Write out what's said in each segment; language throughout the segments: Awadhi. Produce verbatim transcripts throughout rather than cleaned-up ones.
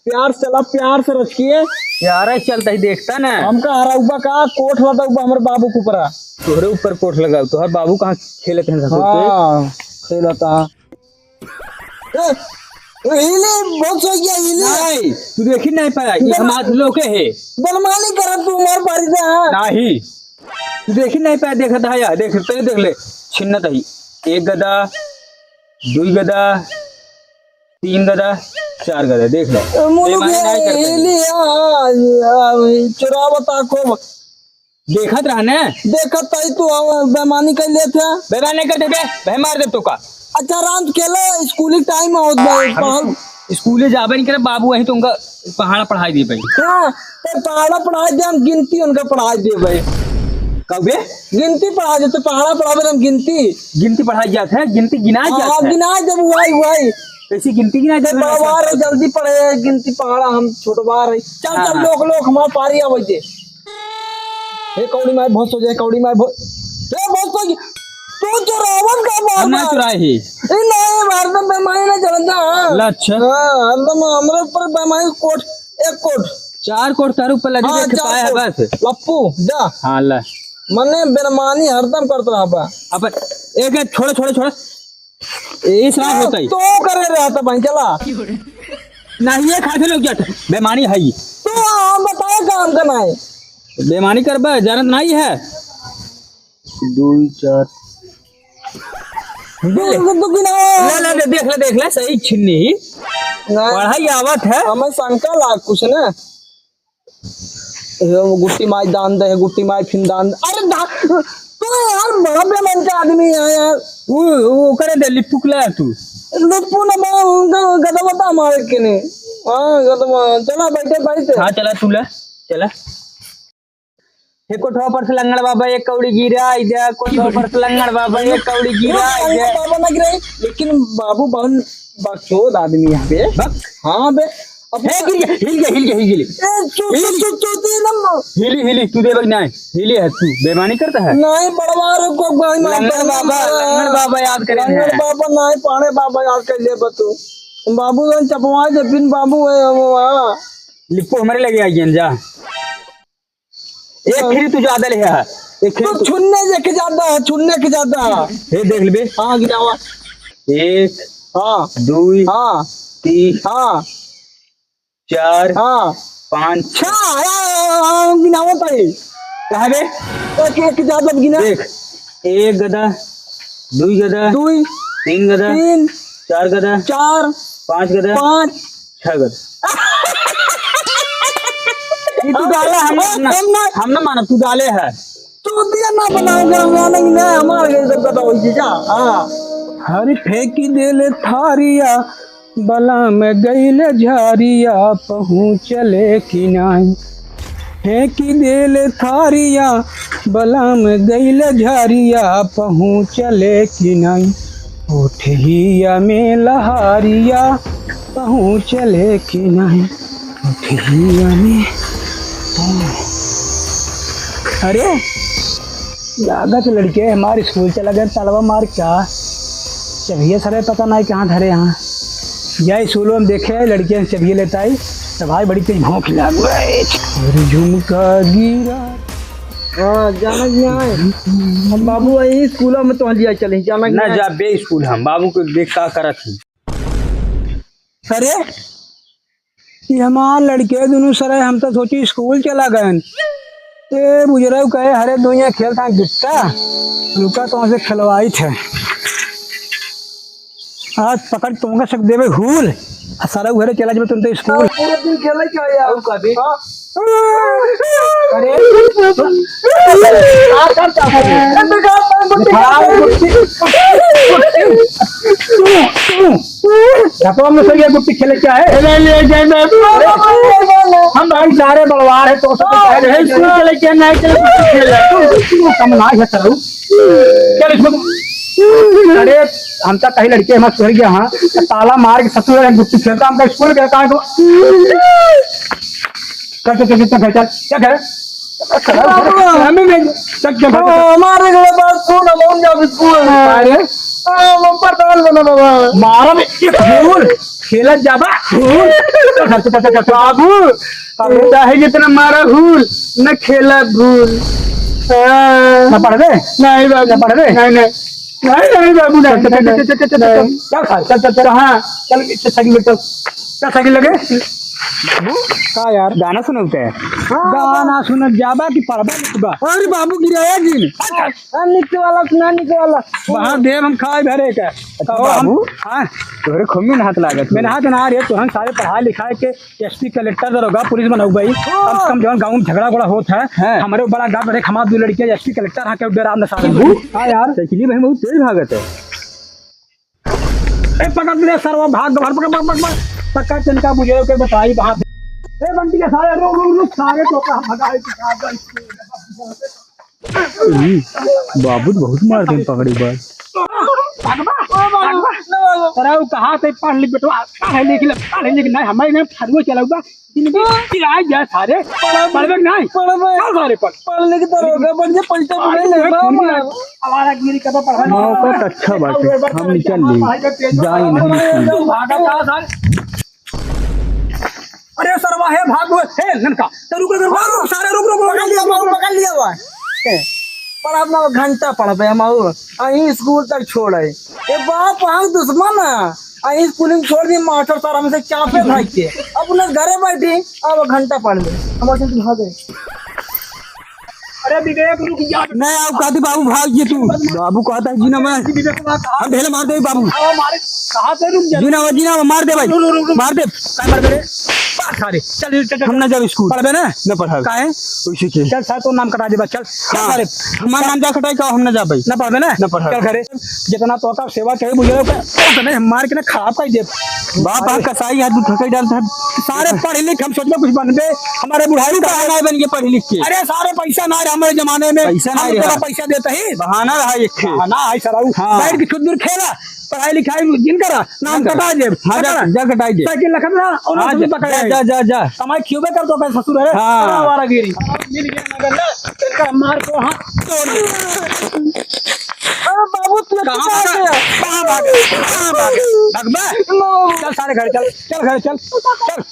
प्यार से चला, प्यार से रखिए। प्यार से चलता ही देखता ना। हमका हराउबा का कोट लदउबा हमरे बाबू के ऊपरा। तोहरे ऊपर कोट लगाऊ, तोहर बाबू कहाँ खेलत हैं ससुर के? हाँ, खेलता। ए, ए, हिले, बहुत सो गया, हिले। नहीं, तू देखी नहीं पाया, ये हम हाथ लोके है। बलमानी करत तू हमार पारी से, हाँ। नहीं, तू देखी नहीं पाया, देखत है यार, देख, तो ये देख ले, छिन्नत है। एक गदा, दुई गदा, तीन गदा, चार गदा, देख ले। मुलुक बेईमानी नहीं करते। हिले, हाँ, हाँ, चुरावता को। देखत रहा ने। देखत तई तू, हाँ, बेईमानी कर लेत है। बेईमानी कर देबे, भाई मार देब तो का। अच्छा, रात खेले, स्कूली टाइम होत बा, हम पहल स्कू-, स्कूले जाबे नहीं करे, बाबू वहीं तुमका पहाड़ा पढ़ाई दे भाई। हाँ, तो पहाड़ा पढ़ाई दे, हम गिनती उनका पढ़ाई दे भाई। कबे? गिनती पढ़ाई दे, तो पहाड़ा पढ़ाबे, हम गिनती। गिनती पढ़ाई जात है, गिनती गिनाई हाँ, जात हाँ, है। गिनाई जब हुआई, हुआई। कैसी गिनती गिनाई तो जात है? बड़वार है, जल्दी पढ़े, गिनती पहाड़ा, हम छोटवार है। चल, हाँ, चल, हाँ। लोक, लोक, हमार पारी आवे दे। हे कौड़ी माय भोसड़ी, हे कौड़ी माय भो-, हे भोसड़ी, तू चोरावन का बार हम ना बार? चुराए ही। ए, नहीं, हरदम बेईमानी ना चलता, हाँ। ला, अच्छा। हाँ, हरदम हमरे ऊपर बेईमानी कोट, एक कोट। चार कोट तारू पर लगे हाँ, देख चार पाया है कोट। बस। लप्पू, जा। हाँ, ला। मने बेईमानी हरदम करत रहा बा। अब एक, एक, छोड़, छोड़, छोड़। ए, इस रात तो, होता ही। तो करे रहता भाई, चला। नहीं, ये खाते लोग जट, बेईमानी है ही। तो हम बताए काम का नहीं। बेईमानी करबा, जानत नहीं है। दुई, चार। तू, ले। तू, तू गिनावा। ले, ले, ले, देख ले, देख ले, सही छिन्नी। नहीं। पढ़ाई आवत है। हमें शंका लाग कुछ ना। ए, वो गुट्टी माई दान दे, गुट्टी माई फिन दान दे। अरे दा-, तू यार बड़ा बेमन का आदमी है यार। वो, वो करे दे, लिप्पू के लाया तू। लिप्पू ना बा, उनका गदवा था हमारे के ने। हाँ, गदवा। चला बैठे, बैठे। हाँ, चला तू ले, चला। हे कोठवा पर से लंगड़ बाबा एक कौड़ी गिराई दे, कोठवा पर से लंगड़ बाबा एक कौड़ी गिराई दे। बाबा ना गिराई, लेकिन बाबू बहुत बकचोद आदमी है बे। बक? हाँ बे। अब हे गिर गया, हिल गया, हिल गया, हिल गया। ए, चुप, चुप, चुप, चुप, एकदम। हिली, हिली, तू दे बक ना, हिली है तू, बेईमानी करता है। नहीं, बड़वार को भाई मार लंगड़ बाबा, लंगड़ बाबा याद करे लंगड़ हैं। बाबा नहीं, पाड़े बाबा याद कर ले बा तू। बाबू जन चपवा दे, फिर बाबू है वो, हाँ। लिप्पू हमारे लगे आई जा। एक फिरी तू ज्यादा ले है। एक फिरी तो तू छुन्ने जे के ज्यादा है, छुन्ने के ज्यादा है। हे देख लेबे। हाँ, गिनावा। एक, हाँ। दुई, हाँ। तीन, हाँ। चार, हाँ। पाँच। छह, हाँ, हाँ, हाँ, हाँ, गिनावा ताई। कहाँ बे? एक, एक ज्यादा गिना। देख, एक गदा, दुई गदा, दुई। तीन गदा, तीन। चार गदा, चार। पाँच गदा, पाँच। छह गदा। ये तू डाला, हम ना, हम ना, हम ना मानब, तू डाले है। तू दिया ना बनाओ, घर में आने की ना, हमारे घर सब पता होई जा। हाँ। हरि फेंकी देले थारिया, बलम गइल झारिया, पहुँचले कि नाई। फेंकी देले थारिया, बलम गइल झारिया, पहुँचले कि नाई। ओठिया में लहारिया, पहुँचले कि नाई। ओठिया में। अरे, लागत लड़के हमार स्कूल चला गए, तालवा मार का। चबिया सरे पता नहीं कहाँ धरे हैं। या स्कूल में देखे लड़के चबिया लेता ही, तो भाई बड़ी तेज भौंक लाग गए। अरे झुमका गिरा। हाँ, जाना कि नहीं? हम बाबू वही स्कूल में तो लिया चले, जाना कि ना नहीं? जा बे स्कूल, हम बाबू को देख का करत ही। अरे, ये हमार लड़के दुनू सरे, हम तो सोची स्कूल चला गए। ए बुजुर्ग कहे, "हरे दुनिया खेलता गिट्टा, रुका तो हमसे खिलवाई थे।" आज पकड़ तुमका सक देवे हूल। आ सारा घरे चला जब तुम तो स्कूल। पूरे दिन खेले क्या यार? और कभी? हाँ। अरे। आ, कर क्या कर रहे हैं? हाँ, गुट्टी, गुट्टी, गुट्टी। ढकवा में सर ये गुट्टी खेले क्या है? ले, ले, ले, ले। हम भाई सारे बलवार है, तो सब कह रहे हैं, स्कूल चले क्या, नहीं चले, गुट्टी खेल रहे हैं। तू, तू कम ना है, करो। चल इसमें। अरे, हम तो कहीं लड़के हमारे सुधर गया, हाँ। ताला मार के ससुर है, गुट्टी खेलता, हमका स्कूल गया, कहाँ को? चल, चल, चल, चल, चल, चल, चल। हमें नहीं, चल, चल, चल, चल। हाँ, हमारे घर बात सुन, हम जाओ स्कूल। अरे। हाँ, हम प्रधान बना बाबा। मारा में एक फूल। खेलत जाबा। बाबू, चाहे जितना मारा हुल, न खेला भूल। हाँ। ना पढ़बे? नहीं बाबू। ना पढ़बे? नहीं, नहीं। नहीं, नहीं बाबू, नहीं, चल, चल, नहीं, चल, नहीं, चल, चल, चल, नहीं। चल, चल, चल, चल, चल, हाँ, चल, चल, साइकिल में चल। चल, साइकिल लगे। बाबू, का यार? गाना सुनौते हैं। हाँ, गाना सुनत जाबा कि पढ़बा लिखबा? अरे बाबू, गिराया जी ने। हाँ, निक वाला सुना, निक वाला। वहाँ देव हम खाए भरे का। अच्छा, कहो हम, बाबू, हाँ। तोहरे खूब मेहनत लागत है। मेहनत ना रे, तोहन सारे पढ़ाई लिखाई के एसपी कलेक्टर दरोगा पुलिस बनऊ भाई। कम से कम जवन गाँव में झगड़ा उगड़ा होत है, हाँ। हमरे बड़ा गाँव में हमार दो लड़कियाँ एसपी कलेक्टर हाँ के डराम न सारे। बाबू, हाँ यार। साइकिल भाई बहुत तेज भागत है। ए, पकड़ ले सरवा, भाग, भाग, पकड़, पकड़, पकड़, पकड़। पकड़, तनका बुझे के बताई बात। ए, बंटी के सारे, रुक, रुक, रुक, सारे तो का भगाई, भगाई। ई, बाबू तो बहुत मार देन पकड़ी बार। भगवा, भगवा। सरऊ कहा थे पढ़ लिख बेटवा, पढ़ लिख ले, पढ़ लिख नहीं, हमारे में फरुआ चलाऊगा। इनके चिल्लाए जा सारे, पढ़बे नहीं। पढ़बे। चल सारे पढ़। पढ़ लिख दरोगा बन के पैसा अरे बुढ़े ले, खून की बाबा। आवारागिरी का तो पढ़ा नहीं। मौका तो अच्छा बाटे, हम निकल ली। जाई नहीं स्कूल। भागा था सारे। अरे सरवा है, भाग हुए। हे ननका, तो रुक, रुक, रुक, रुक, सारे रुक, रुक, रुक। पकड़ लिया बाबू, पकड़ लिया हुआ। पढ़ब ना, घंटा पढ़बे हम आऊ। अहीं स्कूल तक छोड़े। ए बाप, वहाँ दुश्मन है। अहीं स्कूल में छोड़ दी, मास्टर साहब हमसे चापे भाग के। अब उन्हें घरे बैठी, अब घंटा पढ़ ले। हमारे से भागे। अरे विवेक, रुक जा। नहीं, आओ, कहती बाबू, भाग ये तू। बाबू कहता है, जीना मैं। विवेक, बात कहा? हम ढेले मार दे, बाबू। आओ, मारे, कहाँ से रुक जा? जीना, जीना, मार दे भाई। रुक, रुक, रुक, रुक। मार दे। काय मार दे रे? बात खा रे। चल, चल, चल, हम ना जाब स्कूल। पढ़बे ना? ना पढ़ाब। काहे? उसी के। चल, सारे तो नाम कटा दे बस, चल। चल, हाँ। सारे। हमार नाम जा कटाई का, हम ना जाब भाई। ना पढ़बे ना? ना पढ़ाब। चल, घरे। जितना तो का सेवा चाही, बुझे का, उतने मार के ना खराब कर दे। बाप, हम कसाई है, तू ठकई डालता है। सारे पढ़ लिख, हम सोचबे कुछ बनबे, हमारे बुढ़ाई तू का कहाँ नहीं बन के पढ़ लिख के? अरे, सारे पैसा ना रहे हमारे जमाने में। पैसा ना हम रहे। तेरा पैसा देता ही। बहाना रहा एक ठे। बहाना है, सरऊ। हाँ। बैठ के खुद दूर खेला। पढ़ाई लिखाई जिन करा, नाम कटा दे। हाँ, जा, पकड़ा। जा कटाई दे। साइकिल रखत रहा, और हाँ, तुम जा, पकड़ जा, ले। जा, जा, जा। कमाई खियोबे कर तो अपने ससुर है। हाँ। बड़ा आवारागिरी। मिल गया नगर ना, इनका मार को हाथ तोड़ दे। अरे बाबू, तू कहाँ कहाँ भागा? गया? कहाँ भागा? कहाँ भागा? भगबे? लो। चल सारे घर चल, चल घर चल, चल।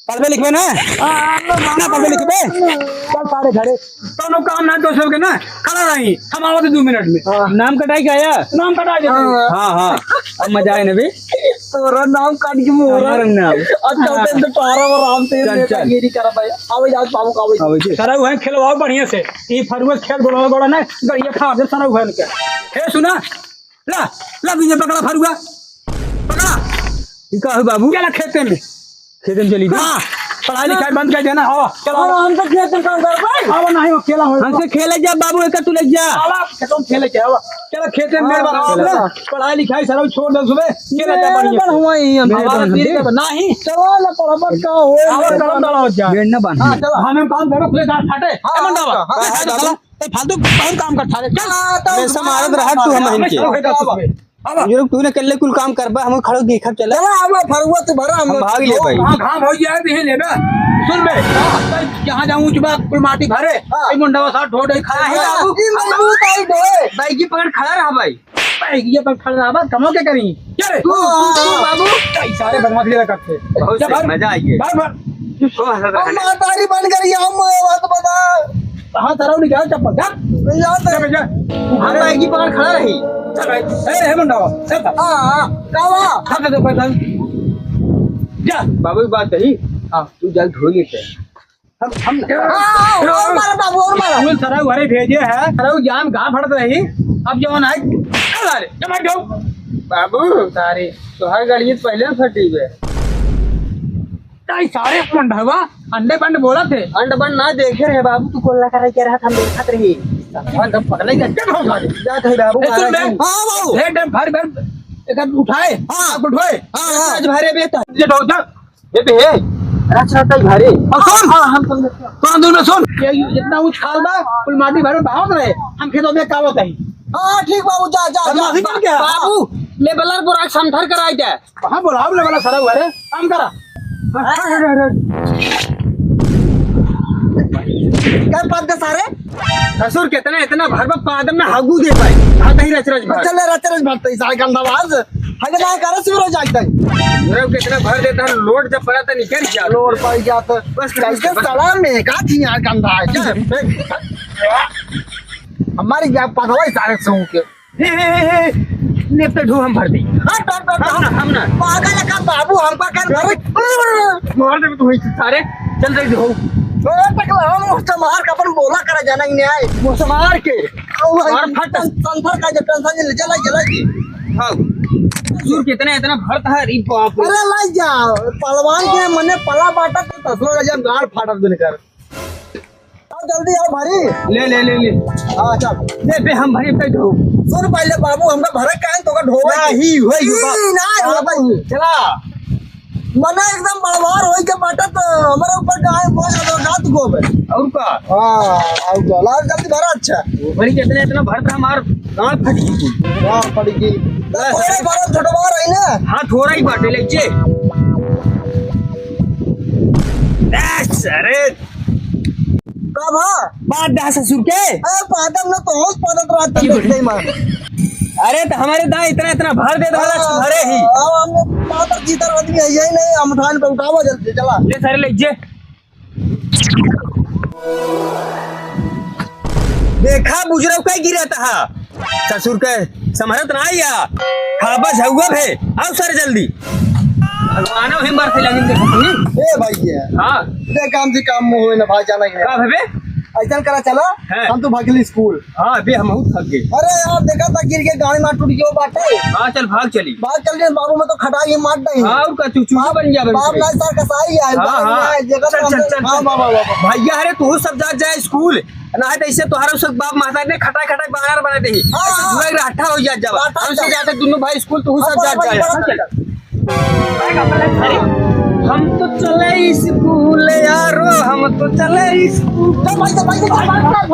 पढ़बे लिखबे ना? हाँ, हाँ, ना पढ़बे लिखबे? चल सारे घरे। कौनो काम ना तो सबके ना, खड़ा रही, हम आवत दो मिनट में। हाँ। नाम कटाई का आया? नाम कटाई देते हैं। हाँ, हाँ, अब मजा आए ना बे। तोरा नाम काट के मोरा। हमारा नाम। अच्छा, हाँ। तो पारा और राम से चल, चल। ये नहीं कर पाए। आवे जाओ बाबू का आवे। आवे जी। सरऊ है, खेलवाओ बढ़िया से। ये फरुआ खेल गोड़ा गोड़ा ना, गड़िया फाड़ दे सरऊ है इनके। हे सुना, ला, ला, तुझे पकड़ा फरुआ। पकड़ा। ये का है बाबू? चला खेते में। खेते में चली जा। हाँ, पढ़ाई लिखाई बंद कर देना। आवा, चला, हाँ, आवा। हम तो खेते में काम कर भाई। आवा, नहीं, वो खेला हो। हमसे खेले जा बाबू, एक तू ले जा। आवा, खेतों में खेले के, आवा। चला, खेते में मेड़ बनाओ चला। अपना। पढ़ाई लिखाई सारा छोड़ दे सुबह। खेले जा मेड़ बढ़िया से। बनवाई हम। आवा, मेड़ बन दे। नहीं। चलो ना, पढ़बत का हो। आवा, चलो, चलो, जा। मेड़ ना बन। हाँ, चलो। हमें काम करो, पूरे गांव फाटे। हाँ, ए, मंडा, हाँ, हाँ, ए, चलो। चलो। ए, फालतू बहुत काम करता है। चल। हाँ, तो वैसे मारत रहा तू हम इनके। अब ये लोग तूने कल्ले कुल काम करबा, हम खड़ो देखब चला। चला, अब फरुआ तू भरा, हम हम भाग ले भाई। हाँ, घाम हो जाए तो ये लेबे। सुन बे, जहाँ जाऊँ चुबा कुल माटी भरे, हाँ। ए मुंडवा साथ ढो ढो खा काहे ले। बाबू? ई मजबूत आई ढोए। बैगी पकड़ खड़ा रहा भाई। बैगी पकड़ खड़ा रहा, कमो के करी? क्या रे? तू, तू, तू बाबू। कई सारे बदमाशी लगा करते। बहुत जा सही, भर, मजा आई है। भर, भर। ओ, हंस रहा है। मातारी बन गई, हम बात बता। हाँ, सरऊ निकाल चप्पल, जा। जा, जा, जा। हम बैगी पकड़ खड़ा रही। चल भाई। ए, हे मुंडा, चल। हाँ, हाँ, का बा? खा के दे पैसा। जा। बाबू की बात कही। हाँ। तू जल धो लेते। हम, हम हाँ, हाँ, और मारा बाबू, और मारा। स्कूल सरऊ घरे भेजे है, सरऊ जान घाम फड़त रही। अब जवन है, चल आ रे, जमा जाओ। बाबू, सारे, तोहार गाड़ी तो पहले फटी बे। ताई सारे मंडवा अंडे बंड बोला थे। अंड बंड ना देखे रहे बाबू, तू कोल्ला करे के रहा था, हम देखत रही। हम तो पकड़े के अंडे भाव मारे। जात है बाबू, ए, सुन मारा बे। क्यों? हाँ बाबू। ए, डे, भारी, भारी, एक आध उठाए। हाँ। आप उठोए। हाँ, हाँ। आज भारे बे तो। ये ढोल था। ये बे है। अच्छा, ताई भारे। और सुन। हाँ, हम समझे। तो हम दोनों सुन। ये जितना उछाल बा, कुल माटी भरे बहावत रहे। हम खेतों में कावत आई। हाँ, ठीक बाबू, जा, जा, जा। बदमाशी बन गया। बाबू, लेबलर पर आज समथर कराई दे। कहाँ बोलाओ ले वाला सारा हुआ रे? काम करा। हट, हट, हट, हट। क्या बात है सारे? ससुर, कितना इतना भर में पादम में हगू दे पाए। हाथ ही रच रच भर। चले रच रच भरते ही सारे गंदा बाज। हगे ना करे सिरो जागते। मेरे को कितना भर देता है, लोड जब पड़ा था निकल गया। लोड पड़ गया तो बस, बस, कैसे बस। सड़ा में का थी यार गंदा है क्या? हमारी क्या पता है सारे सूंघ के। हे, हे, हे, हे, लेते ढो हम भर दी। हट, हट, हट, हम ना, हम ना। पागल है का बाबू, हमका क्या अरे, मार दे तुम्हें सारे, चल रही हो। ए, टकला, हम उससे मार का अपन बोला करा जाना ही नहीं आए। वो से मार के। ओ भाई, मार फट। टेंशन का जो टेंशन ले, चला, चला जी। हाँ। ससुर कितना, इतना भरता है, अरे बाप रे। अरे लाई जा, पहलवान के मने पला बाटा तो तसलो जब गाड़ फाटत बिन कर। आओ जल्दी आओ भारी। ले, ले, ले, ले। हाँ, चल। ले बे, हम भारी पे धो। सुन पहले बाबू, हमका भरे काहे तो का ढोवे। नहीं, होई, ई, बाप। नहीं, होई। चला। मने एकदम बड़वार होई के बाटा तो हमारे ऊपर गाय बोल दो, रात को बे। और का? हाँ, और का? ला जल्दी भरा, अच्छा। वो भरी कितने, इतना भरता हमार गांड फट गई। गांड फट गई। तो बस। थोड़ा भरा, छोटवा रही ना। हाँ, थोड़ा ही बाटे, ले जे। ए, अरे, का भा? बात दा ससुर के। ए, पादम न तो होश पादत रहत की देखते ही मार। अरे, तो हमारे दा इतना, इतना भर दे, तो भरा हाँ, भरे ही। अब हम पादर जीतर आदमी है, यही नहीं, हम धान पे उठावा जल्दी, चला। ले सारे ले जे। देखा, बुजुर्ग का गिरा था। ससुर के संभरत ना आइया। हाँ, बस हउआ भे। आओ सर जल्दी। भगवान ही मर से लगिन देखो तुम। ए भाई ये। हाँ। दे काम से काम में होए ना भाई जाना ही नहीं। का भे? ऐसा करा चला, हाँ। हम तो भागली स्कूल। हाँ, अभी हम बहुत थक गए। अरे यार, देखा था गिर के गाड़ी में टूट गयो बाटे। हाँ, चल भाग चली। भाग चल रहे बाबू, मैं तो खटाई मार दई। हाँ, और का तू चूहा बाप, बन जा बाप बिल्कुल। ना सर कसाई है, हाँ, बाप हाँ। ना है, जगह चल, तो चल, हमने चल, हाँ, चल। वाह, वाह, वाह, वाह। भैया, अरे तू सब जात जाए स्कूल। ना है तो इससे तोहरा सब बाप महतारी ने खटाई खटाई बानर बना दे। हाँ, ऐसे हाँ। जुआई रहठा हो जात जावा। रहठा हमसे जावा। जाते दोनों भाई स्कूल, तू सब हाँ, जात हाँ, जाए। हाँ, हाँ। अरे, हम तो चले स्कूल यारो, हम तो चले स्कूल। चल भाई, चल भाई, चल भाई, चल भाई।